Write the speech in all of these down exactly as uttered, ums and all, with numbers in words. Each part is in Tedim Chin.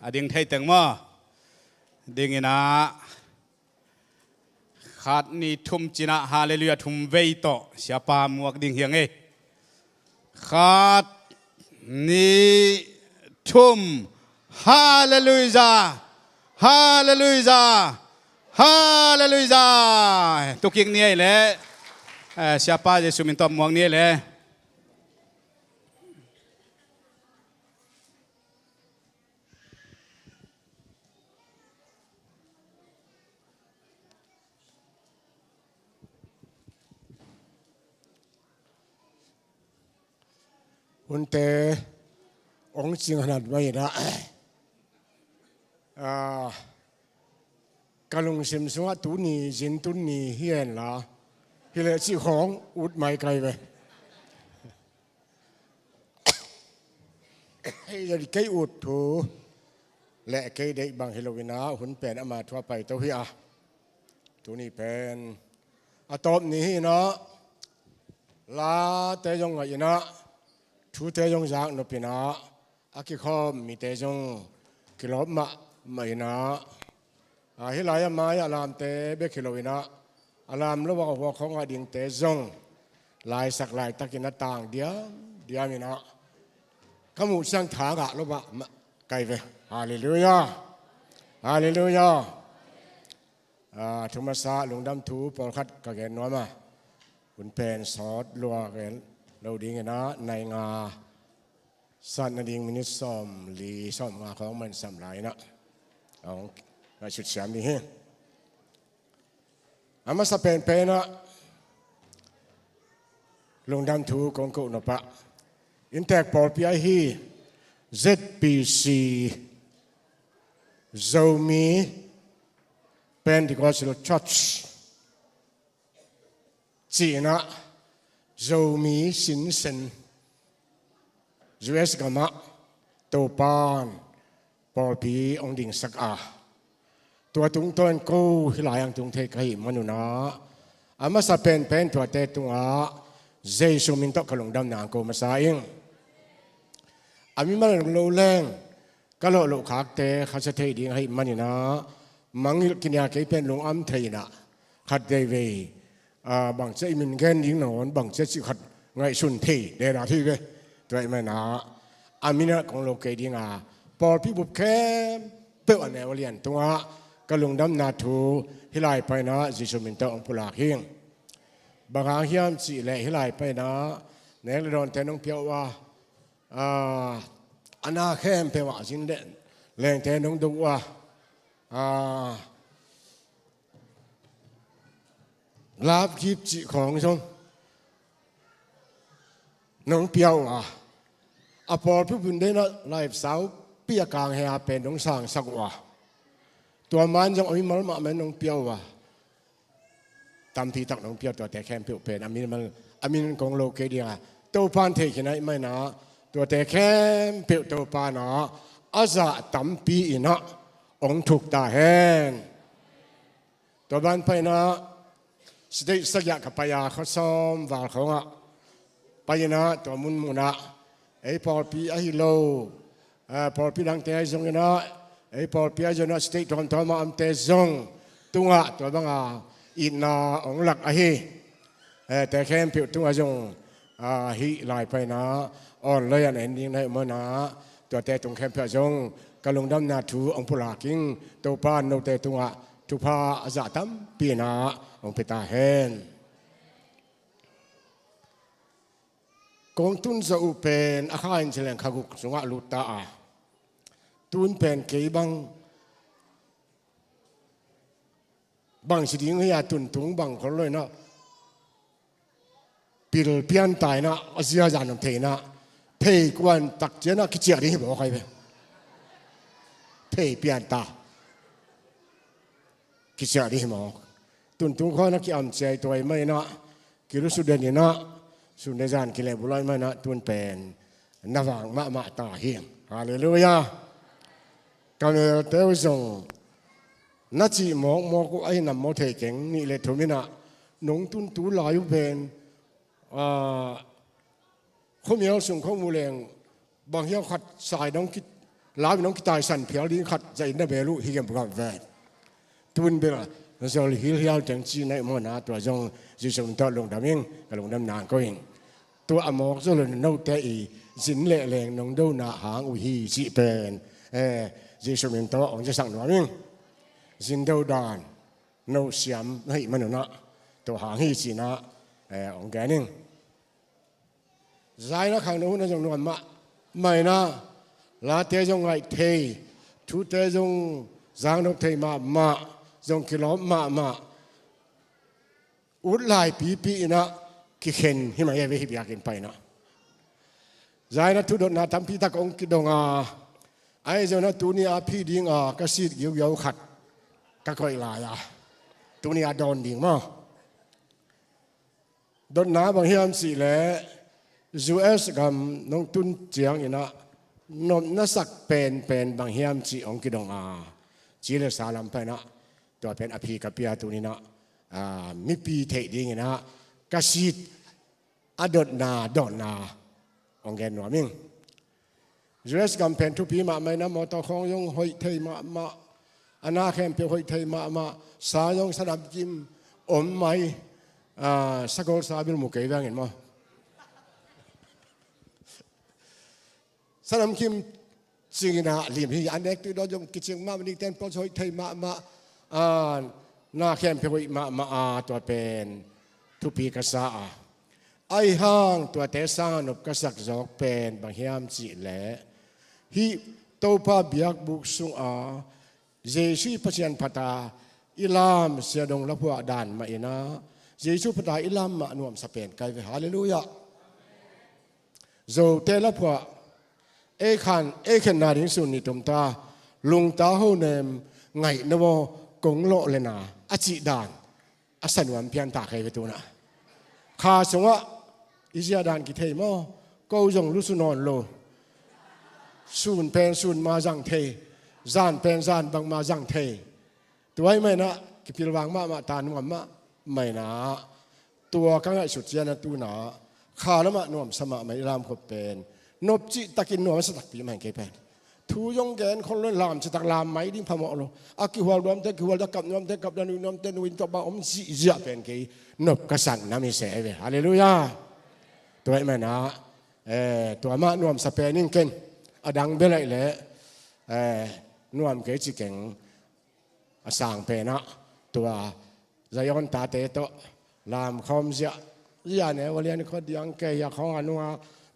A ding thei teng maw? Dingin ah, khat, nih, thum ci-in ah Halleluiah thum vei tawh Siapa muak ding hi ing ei. Khat, nih, thum. Halleluiah. Halleluiah. Halleluiah. Tukik ni ei leh, eh, Siapa Jesu min tawh muak ni ei leh. Hunte hong cing hanat mah in ah, ah, ka lungsim sungah tuni zin tuni hi hen la, hi leh cih khawng ut mai kai ve. Hei, kei ut thu leh kei deih bang hi lo in ah, hun pen ama thu a paito hi a. Tuni pen a tawp ni hi in ah, late zong ngaih in ah, thute zong zak nop in ah, a kikhawm mite zong kilawm mahmah in ah, a, hih lai-ah mai-ah lamte bek hi lo in ah, a lam lo a huakhawng ah dingte zong laisak laitakin a tang diamdiam in ah, ka muh ciang tha ngah lo mahmah kai ve. Halleluiah. Halleluiah. A, thu masa lungdam thu pawlkhat ka gen nuam a, hun pen sawt lua gen lo dingin ah, nai nga sat nading minit sawmli, sawmnga khawng mansam lai in ah, hong ngaihsut siam ding hi. A masa penpen ah lungdam thu kong koh nop ah, inntek pawlpi ahi Z P C, Zomi Pentecostal Church ci-in ah, Zomi sinsen U S gamah Topan pawlpi hong dingsak a, tua tungtawn ko hih lai-ah tung thei ka hih manun ah, a masa penpen tuate tungah Jesu min tawh ka lungdamna ko masa ing. A mimal lo leng ka lawh loh khakte khasia thei ding ahih manin ah, mangngilh kinia kei pen lungam thei in ah, khat veivei, a, bangci a i min gen ding nangawn bangci a cih khat ngaihsun thei dena thei ve. Tua ahih manin ah, a min ah kong lo kei ding a, pawlpi bup khempeuh a neu a lian tungah ka lungdamna thu hih lai pai-in ah Jesu min tawh hong pulak hi ing. Bang hang hiam cih leh hih lai pai-in ah nek le dawnte nong pia uh a, a, a na khempeuh ah zin le lengte nong do uh a, a, love gift cih khawng zong nong pia uh a, a pawlpi bup in ah live saupi a kang he a pen nong sangsak uh a, tua man zong a mimal mahmah in nong pia uh a, tampi tak nong pia, tuate khempeuh pen a min, a min kong lo kei ding a, Topan thei khin ahih manin ah, tuate khempeuh Topan ah a zah tampi in ah hong thuk ta hen. Tua ban pai-in ah state sagih ah ka pai a, khuasawm val khawng ah pai-in ah tua munmun ah ei pawlpi ahi lo, a, pawlpi dangte ahi zongin ah, ei pawlpi ahi zongin ah state tuamtuam ah a omte zong tungah tua banga itna hong lak ahi, e, te khempeuh tungah zong, a, hih lai pai-in ah online ah en ding na hih manin ah, tuate tung khempeuh ah zong ka lungdamna thu hong pulak ing. Topan note tungah thupha a zah tampi in ah hong pia ta hen. Kong tun zawh uh pen a kha in ci leng kha guk sungah lut ta a, tun pen kei bang, bang ci ding hi a, tuntung bang khol lo in ah, pil pian ta in ah, a ziaza nuam thei in ah, phei kuan tak ciang ah kiciah ding hi mawk ahi ve. Phei pian ta, kiciah ding hi mawk. Tuntung khawng ah ki-am ciai tuai mah in ah, kilusu den in ah, sun le zan kilehbulh ahih manin ah, tun pen na vang mahmah ta hi. Halleluiah. Ka melte uh zong na cih mawkmawk uh ahi nam maw thei keng, nih le thum in ah nong tuntu lai uh pen, a, khuamial sung khawng mu leng bang hiam khat sai dong ki, lau in hong kitaisan phial ding khat za in na bel uh hi gemgam ve. Tun bel zol hilhial teng ci na ih mawna tua zong Jesu min tawh lungdam ing, ka lungdam nang ko ing. Tua a mawk zol in note i zin leh leng nong dona hang uh hi cih pen, eh, Jesu min tawh hong cisak nuam ing. Zin do dan no siam na hih manunah tua hang hi cinah, eh, hong gen ing. Zaina khang no hun a zong nuam mah maina, late zong ngaih thei, thute zong zangdok thei mahmah, zong kilawm mahmah. Ut lai pipi inah kikhen hi mai a ve hi biakinn painah. Zaina thudotna tampi tak hong kidong a, ahi zongna tuni a phi dinga ka sit giugiau khat ka koih lai a, tuni a dawn ding maw? Dotna bang hiam cihleh U S gam nong tun cianginah nopna sak penpen bang hiam cih hong kidong a, ci le sa lam painah tua pen a phi ka pia tuninah, ah, mipi theih dinginah ka sit a dotna dawnna hong gen nuam ing. U S gam pen thupi mahmah inah mawtaw khawng zong hoih thei mahmah, a na khempeuh hoih thei mahmah, sa zong sanam kim om mai, ah, sagol sa bil mu kei vengin maw? Sanam kim cinginah lim hi a nek tui dawn zong kicing mahmah ning ten pawl hoih thei mahmah, ah, na khempeuh hoih mahmah a tua pen thupi ka sa a. Ahi hang tuate sanga nop ka sak zawk pen bang hiam cihleh hih Topa biakbuk sunga Jesu i Pasian phata i lam sia dong laphuah dan mah inah Jesu phata i lam mah nuamsa pen kai ve. Halleluiah. Zote laphuah ei khan ei khenna ding sun ni tumta lungta ho nem ngaih na maw kong lawh lena a cih dan a sanuam pian ta kei ve tunah. Kha sungah i zia dan kithei maw? Ko zong lusu nawn lo. Sun pen sun ma zang thei, zan pen zan bangma zang thei. Tua i mainah kipilvang mahmah ta nuam mah mainah tua ka ngaihsut ciana tunah kha lamah nuamsa mahmah i lamkhop pen nopcih takin nuamsa takpi mah kei pen. Thu zong gen khol lo lam citak lam mai ding phamawh lo. A kihual nuamte kihual da kap nuamte kap da nui nuamte nui tawh bang om zihziah pen kei nop ka sak nam hi se ve. Halleluiah. Tua i mainah, eh, tua mah nuamsa pen in ken a dang belaih leh, eh, nuam kei ci keng. A sang penah tua Zion tate tawh lamkhawm ziah ziah ne valian khuat diang kei a khawng a nunga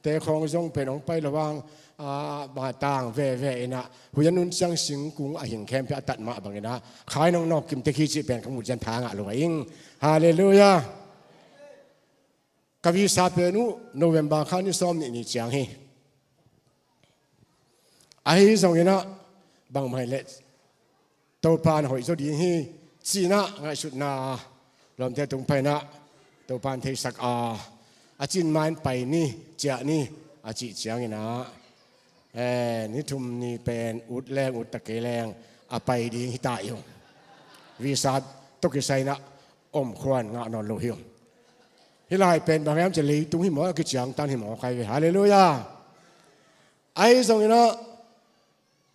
te khawng zong pen hong pai lo vang, a, matang veve inah huih a nun ciang singkung a hing khempeuh a tat mah banginah khai nong nawk kim tek hi cih pen ka mut zian tha ngah lo a ing. Halleluiah. Ka visa pen uh November kha ni sawm nih ni ciang hi. Ahi zonginah bangmah hileh Topa na hoih zo ding hi cinah ngaihsutna lawmte tung painah Topa in theisak a, a cin main pai ni ciah ni a cih cianginah, eh, ni thum ni pen ut leng ut ta kei leng a pai ding hi ta i hong. Visa tawh kisai inah om khuan ngah nawn lo hi hong. Hih lai pen bang hiam ci leitung hi maw a kiciangtan hi maw kai ve. Halleluiah. Ahi zonginah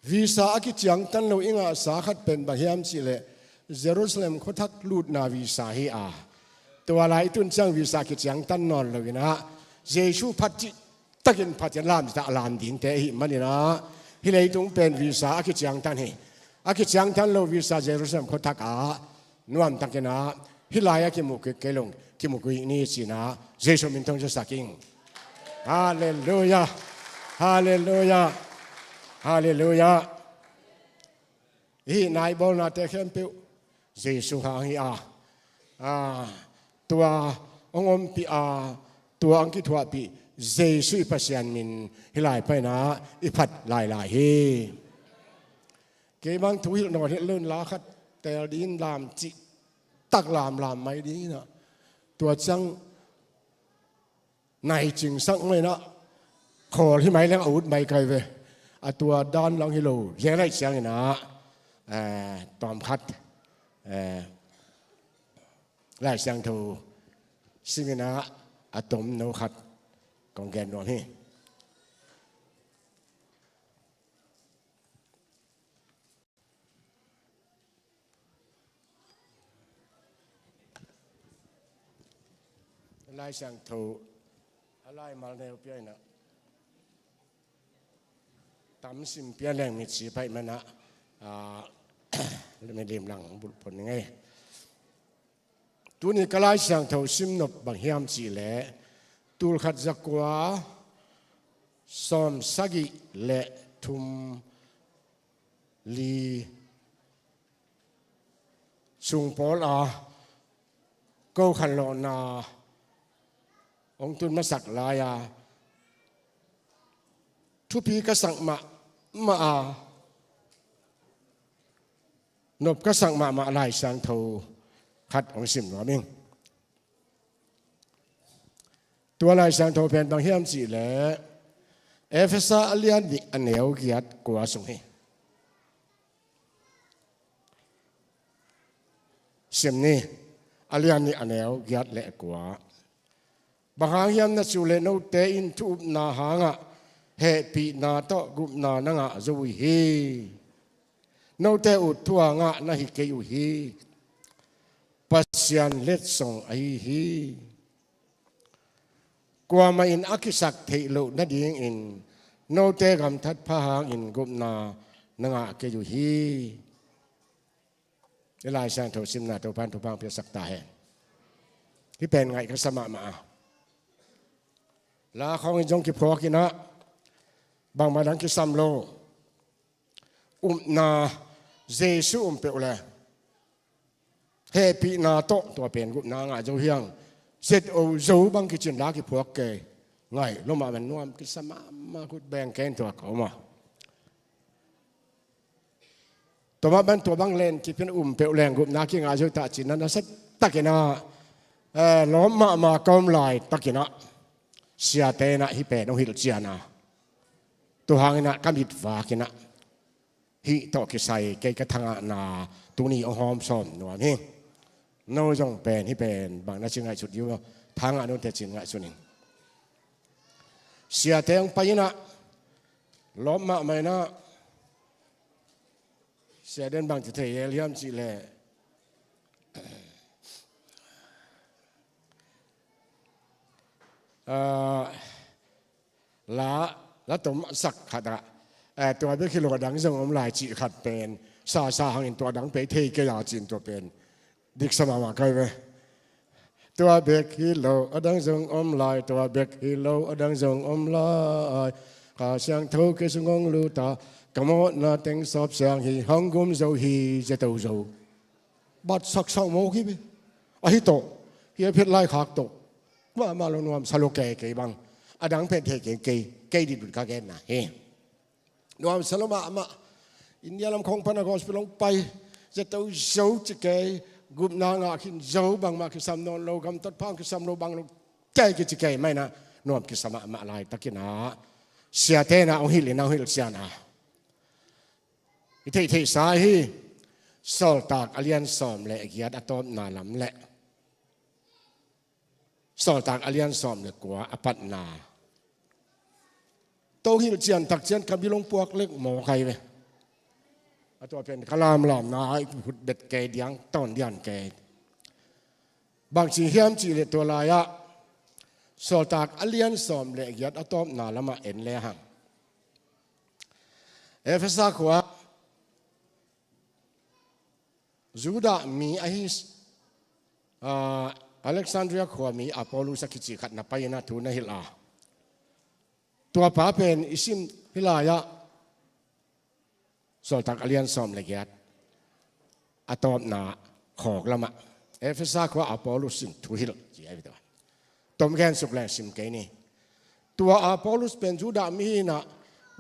visa a kiciangtan lo i ngahsa khat pen bang hiam cihleh Jerusalem khuathak lutna visa hi a, tua lai i tun ciang visa kiciangtan nawn lo inah Jesu phat cih takin phat cian lam cih tak lam dingte ahih maninah hih leitung pen visa a kiciangtan hi. A kiciangtan lo visa Jerusalem khuathak ah nuamtakinah hih lai-ah kimu kik kei lo, kimu kik ni cinah Jesu min thong ciasak ing. Halleluiah. Halleluiah. Halleluiah. Hih naibawlnate khempeuh Jesu hang hi a, a, tua hong ompih a, tua hong kithuahpih Jesu i Pasian min hih lai painah i phat lailai hi. Kei bang thu hilh nawn hilh lo in la khat teel dingin lam cih tak lamlam mai dinginah tua ciang nai cingsak mainah khawl hi mai leng a ut mai kai ve. A tua dan lang hi lo leng laih cianginah, eh, tawm khat, eh, Lai Siangtho siminah a tomno khat kong gen nuam hi. Lai Siangtho a laimal neu pia inah, tam sim pia leng mitsi paih manah, ah, milim lang bulh pon ngei. Tuni ka Lai Siangtho simnop bang hiam cihleh, tulkhat zakua sawmsagih le thum li sung pawl a ko khanlawhna hong tun masak lai-a, thupi ka sak mahmah a, nop ka sak mahmah Lai Siangtho khat hong sim nuam ing. Tua Lai Siangtho pen bang hiam cihleh, Efesa a lian nih a neu giat kua sung hi. Sim ni, a lian nih a neu giat le kua. Bang hang hiam na cih uh leh, note in thu upna hangah hehpihna tawh gupna na ngah zo uh hi. Note ut thu hangah na hi kei uh hi. Pasian letsong ahi hi. Kuamah in a kisak theih loh nadingin note gamtat pha hangin gupna na ngah kei uh hi. I Lai Siangtho simna Topa'n thupha piaksak ta hen. Hih pen ngaih ka sa mahmah a, la khawngin zong kiphuak inah, bangmah dang kisam lo. Upna Jesuh um peuh le hehpihna tawh tua pen gupna ngah zo hi hang. Zet o zo bang kicin la kiphuak kei. Ngaih lo mah man, nuam kisa mahmah, khut beng kei in tua ka um a. Tua mah bang, tua bang len kipin um peuh leng gupna kingah zo hi ta cih na, nasa takin ah, eh, lawm mahmah ka om laitakin ah, siate in ah hih pen hong hilhcian a, tua hangin ah ka mit vakin ah, hih tawh kisai kei ka thangahna tuni hong hawm sawm nuam hi. No zong pen hih pen bang na ci ngaihsut ding uh, thangah nunte cin ngaihsun in. Siate hong pai in ah, lawm mahmah in ah, siate in bang ci thei hiam cih leh, ah, la, la tom a sak khat ah, eh, tua bek hi lo, a dang zong om lai cih khat pen sasa hangin tua dang pei thei kei a cin, tua pen diksa mahmah kai ve. Tua bek hi lo, a dang zong om lai, tua bek hi lo, a dang zong om lai. Kha Siangtho kei sung hong lut a, ka mawhna teng sawp siang hi, hong gum zo hi, zet o zo. Bat saksak mawk hi ve. Ahi tawh, hih a phet lai khak tawh, mahmah lo, nuamsa lo kei, kei bang. A dang pen thei kei, kei, kei dit lut ka genna hi. Nuamsa lo mahmah. India lam khawng pan a gospel hong pai, zet o zo ci kei, gupna ngah khin zo, bangmah kisam nawn lo, gamtat pha hong kisam lo, bang lo kei kici kei mah in ah, nuam kisa mahmah laitakin ah, siate in ah hong hilh in ah, hong hilhcian a, i theihtheihsa hi. Sawltak a lian sawm le giat a tawpna lam le Sawltak a lian sawm le kua a patna tawh hilhcian tak ciang ka bil hong puak lek mawk ai ve. A tua pen ka lamlamna ah i phut bet kei diang, tawn dian kei. Bang ci hiam cih leh, tua lai-ah Sawltak a lian sawm le giat a tawpna lamah en le hang, Efesa khua Judah mi ahi, ah, Alexandria khuami Apollos a kici khat na pai in ah thu na hilh a, tua pa pen i sim hih lai-ah Sawltak a lian sawm le giat a tawpna khawk lamah, Efesa khua Apollos in thu hilh ci ahi ve. Tom gen suk leng sim kei ni. Tua Apollos pen Judah mi hi in ah,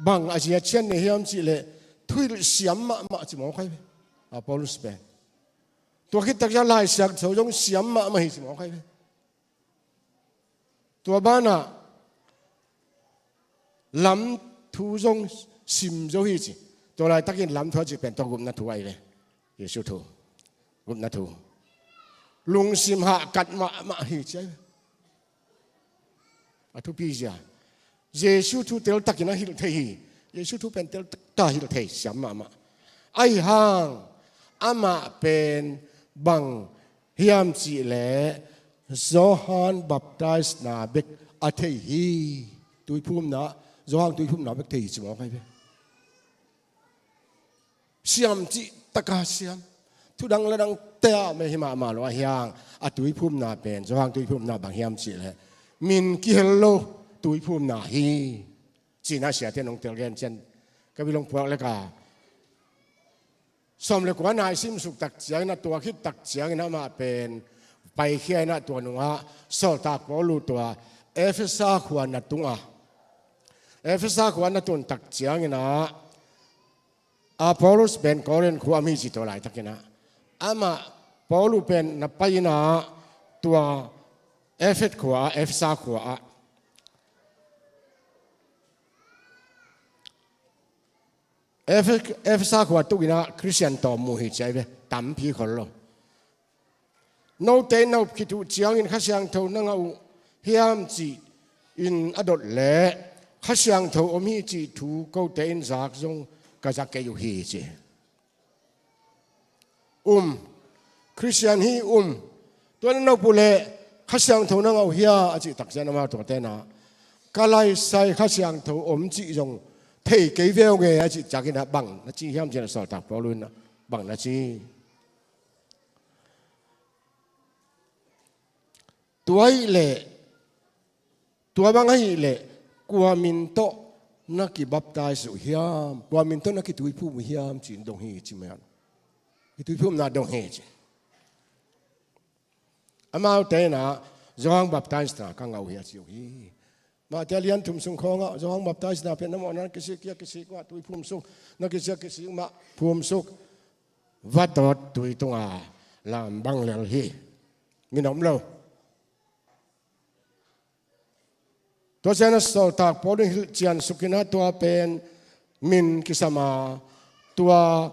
bang a zia cian nei hiam cih leh, thuhilh siam mahmah ci mawk ai ve Apollos pen. Tua khit tak ciang Lai Siangtho zong siam mahmah hi ci mawk ai ve. Tua banah lam thu zong sim zo hi ci. Tua laitakin lam thu a cih pen tua gupna thu ai ve. Jesuh thu, gupna thu. Lungsim hahkat mahmah hi ci ai ve. A thupi zia, Jesuh thu teltakin a hilh thei hi. Jesuh thu pen teltak ta hilh thei siam mahmah. Ahi hang amah pen bang hiam cih leh, Johan baptisena bek a thei hi. Tuiphumna, Johan tuiphumna bek thei hi ci mawk ai ve. Siam cih taka siam. Thudang ladang tea me hi mahmah lo a hiang a tuiphumna pen Johan tuiphumna bang hiam cih leh min kihel lo tuiphumna hi. Cina siate nong telgen cian ka bilong puak leka. Sawm le kua nai simsuk tak ciangin a tua khit tak ciangin amah pen paikhia in a tua nungah sawltak Paulu tua Efesa khua na tunga Efesa khua na tun tak ciangin a Apollos pen Korin khua mi ci tua laitakin a amah Paulu pen na pai in a tua Efet khua ah Efesa khua ah Efesa khua tukin a Khristian tawm mu hi ci ai ve tampi khol lo. Note in na up khit uh ciangin Kha Siangtho na ngah uh hiam cih in a dot leh Kha Siangtho om hi cih thu kote in zak zong ka za kei uh hi ci. Um. Khristian hi um. Tua na na up uh leh Kha Siangtho na ngah uh hia a cih tak ciang amau tuate na ka laisai Kha Siangtho om cih zong thei kei veu nge a cih ciangin a bang na ci hiam cih na sawltak Paulu in a bang na ci. Tua ahih leh tua bang ahih leh kua min tawh na kibaptize uh hiam, kua min tawh na kituiphum uh hiam cih dong hi ci mai an. Kituiphumna dong hi ci. Amaute in a Johan baptisena ka ngah uh hi a ci uh hi. Mate a lian thum sung khawngah Johan baptisena pen na mawhna na kisik hia kisik mah tuiphum suk, na kisik hia kisik mah phum suk, va tawt tui tunga lam bang lel hi. Min om lo. Tua ciang a sawltak Paulu in hilhcian suk in a tua pen min kisam a tua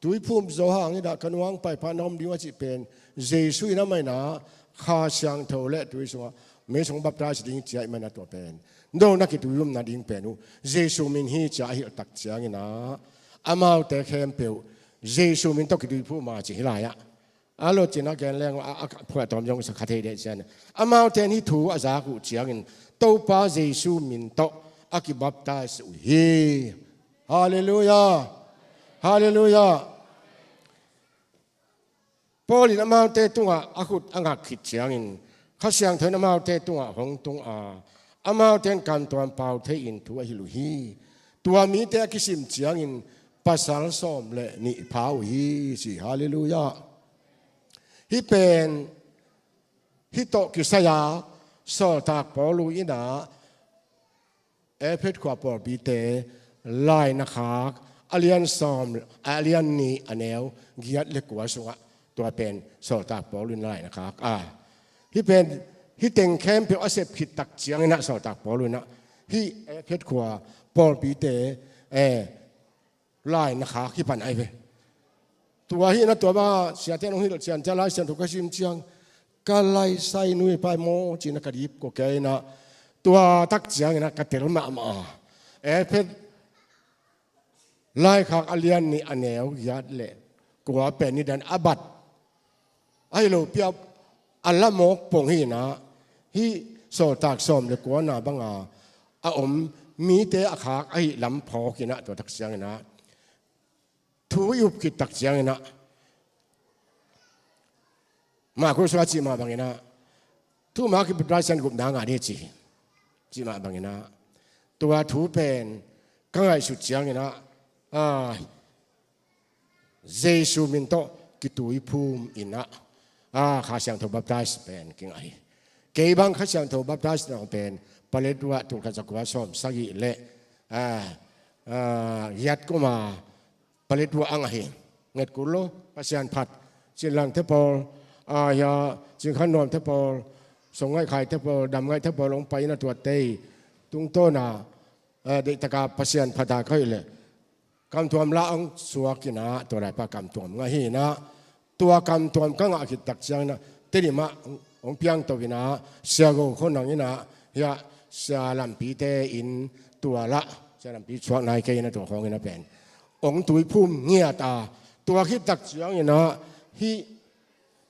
tuiphum zo hang in a ka nuang paipah na om ding uh a cih pen Jesu in amah in a Kha Siangtho le tui sungah mei sung baptize ding ci ahih man a tua pen no na kituiphum nading pen uh Jesu min hi ci a a hilh tak ciangin a amaute khempeuh Jesu min tawh kituiphum a ci hi lai ah. A lo cin a gen leng a, a phuahtawm zong sa kha thei deh cian. Amaute in hih thu a zak uh ciangin Topa Jesu min tawh a kibaptize uh hi. Halleluiah. Halleluiah. Paul in amaute tungah a khut a ngak khit ciangin Kha Siangtho in amaute tungah hong tung a, amaute in kamtuam pau thei in thu a hilh uh hi. Tua mite a kisim ciangin pasal sawm le nih pha uh hi ci. Halleluiah. Hih pen hih tawh kisai a sawltak Paulu in a Efet khua pawlpite lai na khak a lian sawm a lian nih a neu giat le kua sungah tua pen sawltak Paulu in lai na khak a hih pen hih teng khempeuh a sep khit tak ciangin a sawltak Paulu in a hih Efet khua pawlpite eh lai na khak hi pan ai ve. Tua hi na tua bang siate nong hilh cian cia Lai Siangtho ka sim ciang ka laisai nui pai maw ci na ka dip ko kei na tua tak ciangin a ka tel mahmah a Efet laikhak a lian nih a neu giat le kua pen ni dan a bat ahi lo piap a la mawk pong hi na hih sawltak sawm le kuana banga a om mite a khak ahi lam phawk in a tua tak ciangin a thu i up khit tak ciangin a Marku sua cih mah bangin a thu mah kiput lai sian gupna ngah ni ci cih mah bangin a tua thu pen ka ngaihsut ciangin a Jesu min tawh kituiphum in a Kha Siangtho baptize pen kingah hi. Kei bang Kha Siangtho baptize na pen paletwa tulkhat zakua sawm sagih le giat kuma paletwa ang ahi. Nget kul lo Pasian phat Cin Lang te pawl a hia Cin Khan Nuam te pawl Song Ngaih Khai te pawl Dam Ngaih te pawl hong pai na tuat tei tungtawna deihtaka Pasian phata ka hih leh kamtuam la ang suak in a tua laipa kamtuam ngah hi in a tua kamtuam ka ngah khit tak ciangin a Tedim ah hong piangto in a Sia Go Khua Nang in a hia Sia Lampi te in tua lah Sia Lampi suak nai kei in a tua khawng in a pen hong tuiphum ngiat a tua khit tak ciangin a hih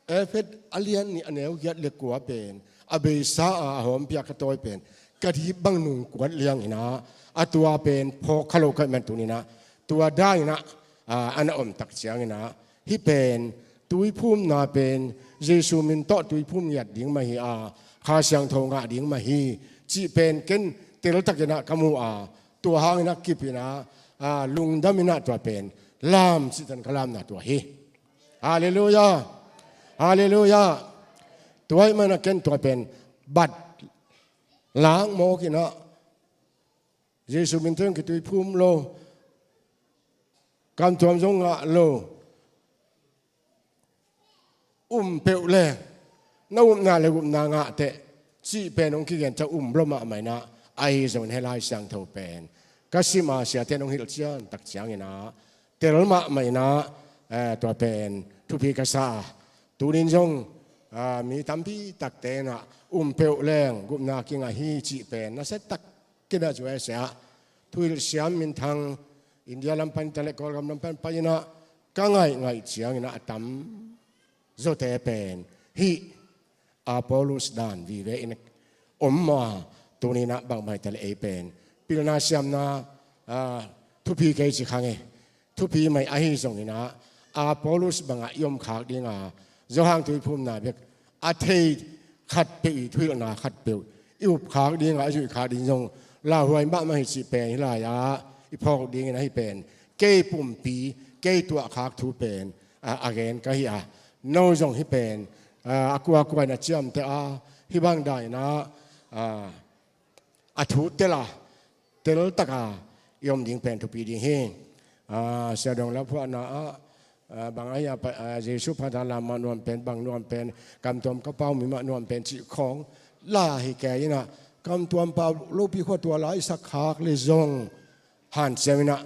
Efet a lian nih a neu giat le kua pen a beisa a a hawmpiak ka tawi pen ka dip bang nung kuat liang inah a tua pen phawk kha lo ka hih man tuninah tua dan inah a na om tak cianginah hih pen tuiphumna pen Jesu min tawh tuiphum ngiat ding mah hi a, Kha Siangtho ngah ding mah hi cih pen ken teltakinah ka mu a, tua hanginah kipinah lungdaminah tua pen lam cihtan ka lamna tua hi. Halleluiah. Halleluiah. Tua ahih manah ken tua pen bat lak mawkinah Jesu min tawh kituiphum lo, kamtuam zong ngah lo, um peuh le na upna le upna ngah teh cih pen hong kigen ciang um lo mahmah inah ahi zongin hih Lai Siangtho pen ka sim a siate in hong hilh cian tak cianginah tel mahmah inah tua pen thupi ka sa a, tunin zong mi tampi takte inah um peuh leng gupna kingah hi cih pen nasia tak kinah zuai sia a, thuhilh siam minthang India lam pan ta le Kawlgam lam pan pai inah ka ngaih ngaih cianginah a tam zawte pen hih Apollos dan vive in om maw a, tuninah bangmah hi ta le ei pen pilna siamna thupi kei ci kha ngei. Thupi mai ahi zonginah Apollos bangah i om khak dinga Johan tuiphumna bek a thei khatpeuh i thuhilhna khatpeuh i up khak dinga i zuih khak ding zong lauhuai mahmah hi cih pen hih lai-ah i phawk dingin ahi pen kei pumpi kei tuahkhak thu pen a gen ka hi a, no zong hih pen a kuakua in a ciamteh a, hih bang dan inah a thu tel a teltaka i om ding pen thupi ding hi. Siadong laphuahna ah bang ahi a Jesu phatna lam mah nuam pen bang nuam pen kamtuam ka pau mi mah nuam pen cih khawng la hi kei inah kamtuam pau lopi khua tua la i sak khak le zong hanciam inah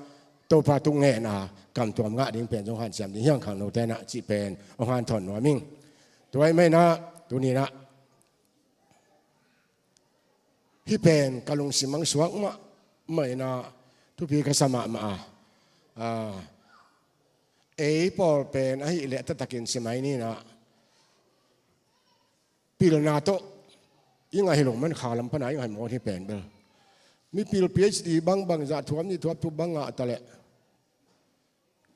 Topa tung ngen a kamtuam ngah ding pen zong hanciam ding hiang khangnote inah cih pen hong hanthawn nuam ing. Tua ahih mah inah tuninah hih pen ka lungsim ang suak mahmah inah thupi ka sa mahmah a, ei pawl pen ahih leh taktakin simai ninah pilna tawh i ngah hi lo man kha lam pana i ngah hi mawt hi pen bel mipil PhD bangbang zah thuap ni thuap thup bang ngah ta leh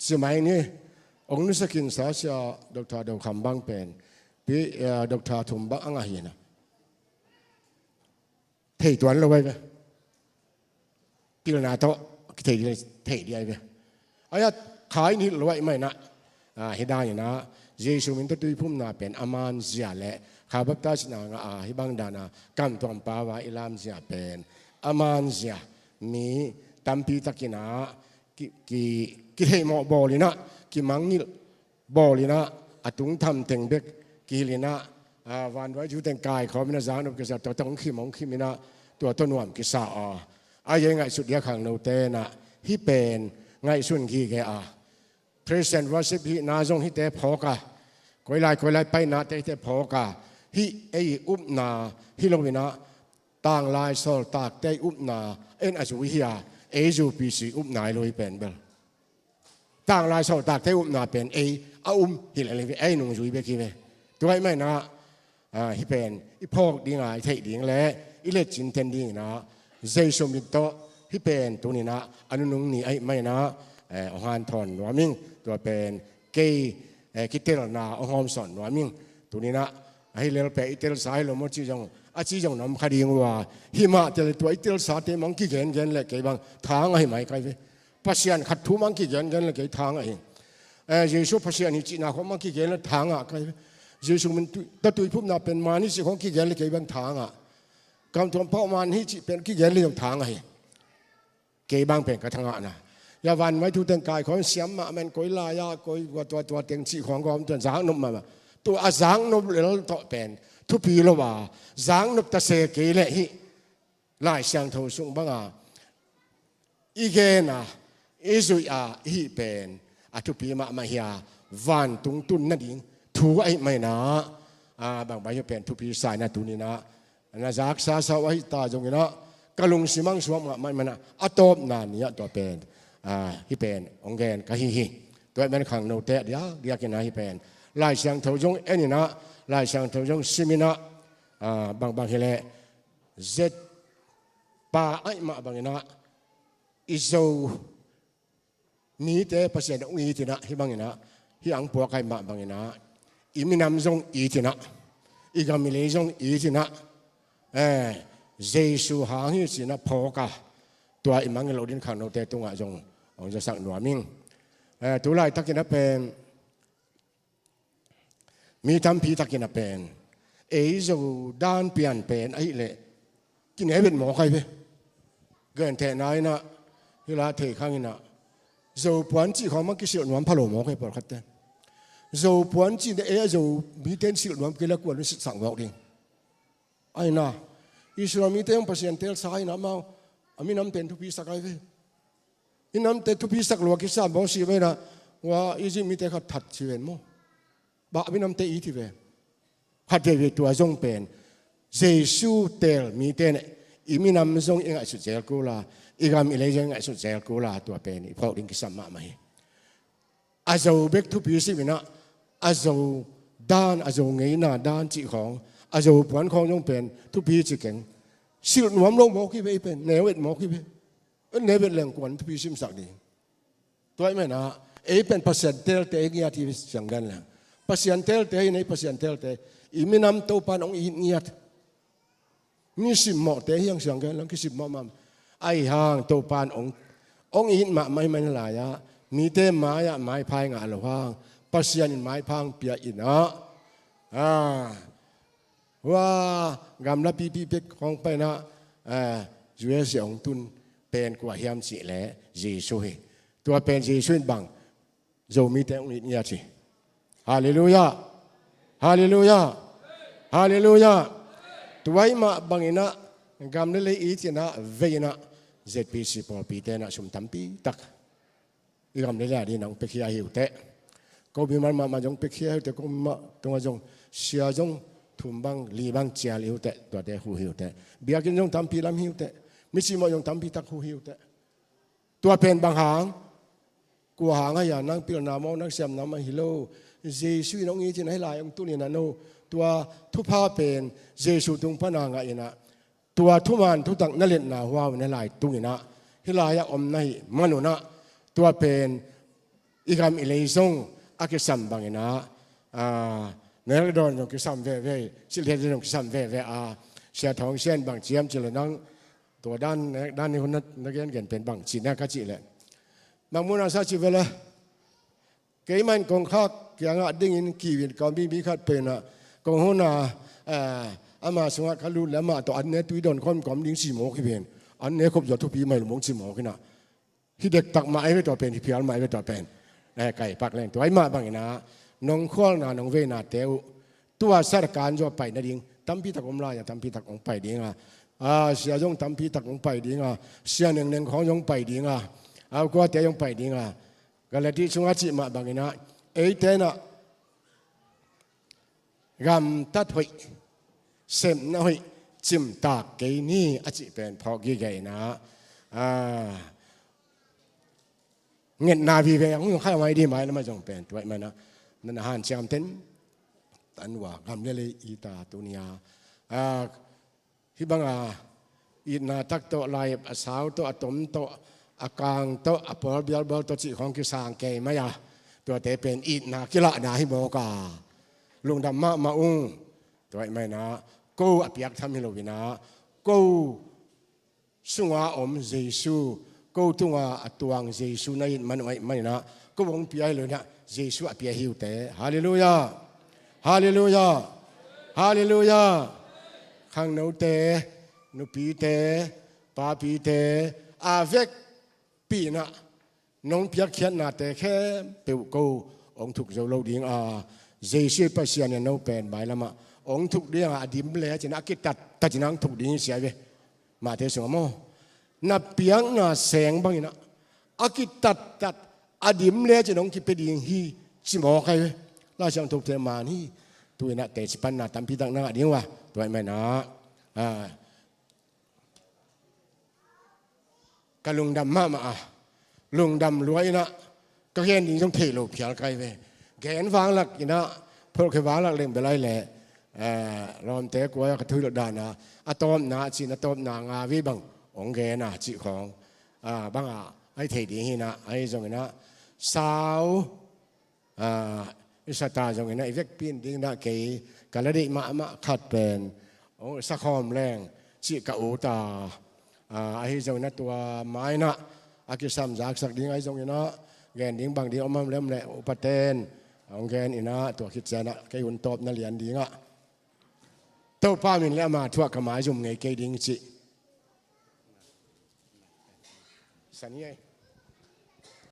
simai ni ong nusakin sa sia Dr. Dokham bang pen pi Dr. Thum bang a ngah hi na thei tuan lo ai ve. Pilna tawh kithei ding thei ding ai ve. Ai a kha in hilh lo ai mai na. Hi dan inah Jesu min tawh tuiphumna pen a man zia le kha baptisna ngah a hi bang dana kamtuam pau a i lam zia pen a man zia mi tampi takinah kitheihmawh bawl inah kimangngilh bawl inah a tungtham teng bek kihilh inah vanduai thu teng kaikhawm inah zaknop kisa tawh tawh hong khim hong khim inah tua tawh nuam kisa a. A ei ngaihsut dia khangnote inah hih pen ngaihsun gige a Praise and Worship hihna zong hihte phawk a koi lai koi lai painate hihte phawk a hih ei upna hi lo inah tanglai sawltakte upna en a zui hi a ei zu PC upna hi lo hi pen bel. Tanglai sawltakte upna pen ei a um hi le le ei nung zui bek hi ve. Tua ahih mai inah hih pen i phawk dinga i theih ding le i letcin ten ding inah Jesu min tawh hih pen tuninah a nunung ni ahih mai inah hong hanthawn nuam ing. Tua pen kei kitelna hong hawmsawn nuam ing. Tuninah ahi lelpe i telsa hi lo maw ci zong a ci zong na om kha ding uh a hih mah tel tua i telsate mang kigengen le kei bang thang ahi mai kai ve. Pasian khat thu mang kigengen le kei thang ahi. Jesu Pasian hi cihna khawng mang kigen le thang ah kai ve. Jesu min tawh tuiphumna pen man hi cih khawng kigen le kei bang thang ah kamtuam pau man hi cih pen kigen le zong thang ahi. Kei bang pen ka thangahna ia vanmai thu teng kaikhawm siam mah man koi lai-ah koi tua tua teng cih khawng gawm tuan zaknop mahmah. Tua a zaknop lel tawh pen thupi lo a zaknop ta se kei leh hih Lai Siangtho sung banga i gen a i zuih a i hih pen a thupi mahmah hi a vantung tun nading thu ahih mai inah bangbai hi pen thupi sa inah tuninah na zaksa sa uh ahi ta zonginah ka lungsim ang suak mahmah inah a tawpna ni-ah tua pen hih pen hong gen ka hi hi. Tua ahih man khangnote a diakdiak inah hih pen Lai Siangtho zong en inah, Lai Siangtho zong sim inah, ah, bangbang hileh, zet pa aih mah banginah, i Zo mite Pasian hong it inah, hih banginah, hih ang puak aih mah banginah, i minam zong it inah, i gam i lei zong it inah, eh, Jesu hang hi cinah phawk a, tua i mangngilh loh ding khangnote tungah zong hong zasak nuam ing. Eh, tu laitakinah pen, mi tampi takinah pen, ei Zo dan pian pen ahileh, kineh vet mawk ahi ve. Gentehna inah, hih la thei khang inah, Zo puan cih khawng mah kisilh nuam pha lo mawk ahi pawlkhatte. Zo puan cih inah ei a Zo mite in silh nuam kei le kuan silhsak mawk ding. Aina, Israel mite hong Pasian teelsa inah amau a minamte in thupisak ahi ve. Minamte thupisak lua kisa Mosi ve inah, hua Egypt mite khat that ci ven maw. Bah minamte it hi ve. Khat veivei tua zong pen, Jesu teel mite in i minam zong i ngaihsut zel kul a, i gam i lei zong i ngaihsut zel kul a, tua pen i phawk ding kisam mahmah hi. A Zo bek thupi sim inah, a Zo dan, a Zo ngeina dan cih khawng, a Zo puan khawng zong pen thupi ci keng. Silh nuam lo mawk hi ve ei pen, neu et mawk hi ve. En neu et leng kuan thupi simsak ding. Tua ahih manin ah, ei pen Pasian teelte i ngiat hi siang gen leng. Pasian teelte hi, ei Pasian teelte. I minam Topa'n hong it ngiat. Mi simmawhte hi hang siang gen leng, kisimmawh mahmah. Ahi hang Topa'n hong, hong it mahmah ahih manin lai-ah, mite mai-ah maipha i ngah lo hang, Pasian in maipha hong pia inah. Ah, hua gamla pipi pek hong pai inah, eh, U S A hong tun pen kua hiam cih leh Jesu hi. Tua pen Jesu in bang Zomite hong it ngiat hi. Halleluiah. Halleluiah. Halleluiah. Tua ahih mah bang inah gam le lei it inah vei inah Z P C pawlpite inah sum tampi tak i gam le lei a dingin hong piakhia hi uh teh. Ko mimal mahmah zong piakhia hi uh teh, ko mah tungah zong sia zong thum bang li bang cial hi uh teh, tuate huh hi uh teh. Biakinn zong tampi lam hi uh teh. Micimawh zong tampi tak huh hi uh teh. Tua pen bang hang? Kua hang ahi a, nang pilna maw, nang siamna maw hi lo. Jesu in hong it inah hih lai hong tun inah no. Tua thupha pen Jesu tung pana ngah inah, tua thuman thutak na liatna hua un hih lai tung inah, hih lai-ah om na hih man un ah, tua pen i gam i lei zong a kisam bang inah, ah, Neldawn zong kisam veve, Silhliat zong kisam veve a, Sia Thawng Sian bang ciam ci le nang, tua dan, dan ni hun na, na gengen pen bang ci na ka cih leh, bang mun a sa ci ve le, keimah in kongkhak kiangah dingin kiu in ka om ding mi khat pen ah, kong hun a, eh, ama sungah ka lut le amah tawh an ne tui dawn khawm ka om ding ci mawk hi ven. An ne khop zua thupi mai lo mawk ci mawk inah. Hi dektak mah ahi ve tua pen, hi phial mah ahi ve tua pen. Eh, kai pak leng tua ahih mah bang inah, nong khualna, nong veinate uh, tua sat a kan zua pai nading tampi tak om lai-a, tampi tak hong pai ding a. Ah, sia zong tampi tak hong pai ding a. Sia nengneng khawng zong pai ding a. Au kuate zong pai ding a. Galati sungah cih mah bang inah, eite inah gamtat hoih, sepna hoih cimtak kei ni a cih pen phawk gige inah, ah, ngetna vive hong khai mai di mai lamah zong pen, tua ahih manin ah, na na hanciam ten, tan ua gam le lei it a tuni-a, ah, hih banga itna tak tawh, lai a sau tawh, a tom tawh, a kang tawh, a pawl bialbial tawh cih khawng kisang kei mai a, tuate pen itna kilahna hi mawk a, lungdam mahmah ung. Tua ahih manin ah, ko a piaktham hi lo inah, ko sunga om Jesu, ko tunga a tuang Jesu na it man uh ahih manin ah, ko hong pia hi lo inah, Jesu a pia hi uh teh. Halleluiah. Halleluiah. Halleluiah. Khangnote, nupite, papite, a vekpi inah nong piakkhiatnate khempeuh ko hong thuk zo lo ding a, Jesu Pasian in no pen mailamah hong thuk ding a, a dim le a cin a kitattat inah hong thuk ding hi sia ve. Matthai sungah maw, na piakna seng bang inah a kitattat, a dim le a cin hong kipia ding hi ci mawk ahi ve. Lai Siangthote man hi. Tu inah teci panna tampi tak na ngah ding uh a, tua ahih manin ah, ah, ka lungdam mahmah a, lungdam lua inah ka gen ding zong thei lo phial ka hi ve. Gen vanglak inah, phulkhia vanglak leng bel ai leh, eh, lawmte kuai a ka thuhilh dana, a tawpna cih na tawpna nga vi bang hong gen a cih khawng, ah, bangah ai thei ding hinah, ahi zonginah sau, ah, i sata zonginah i vekpi in dinginah kei ka la deih mahmah khat pen hong sakhawm leng cih ka ut a, ah, ahi zonginah tua mainah a kisam zaksak ding ahi zonginah gen ding bang ding om ham lem leh upaten hong gen inah tua khit cianah kei hun tawpna lian dingah Topa min le ama thuah ka maizum ngei kei ding cih. Sani ei.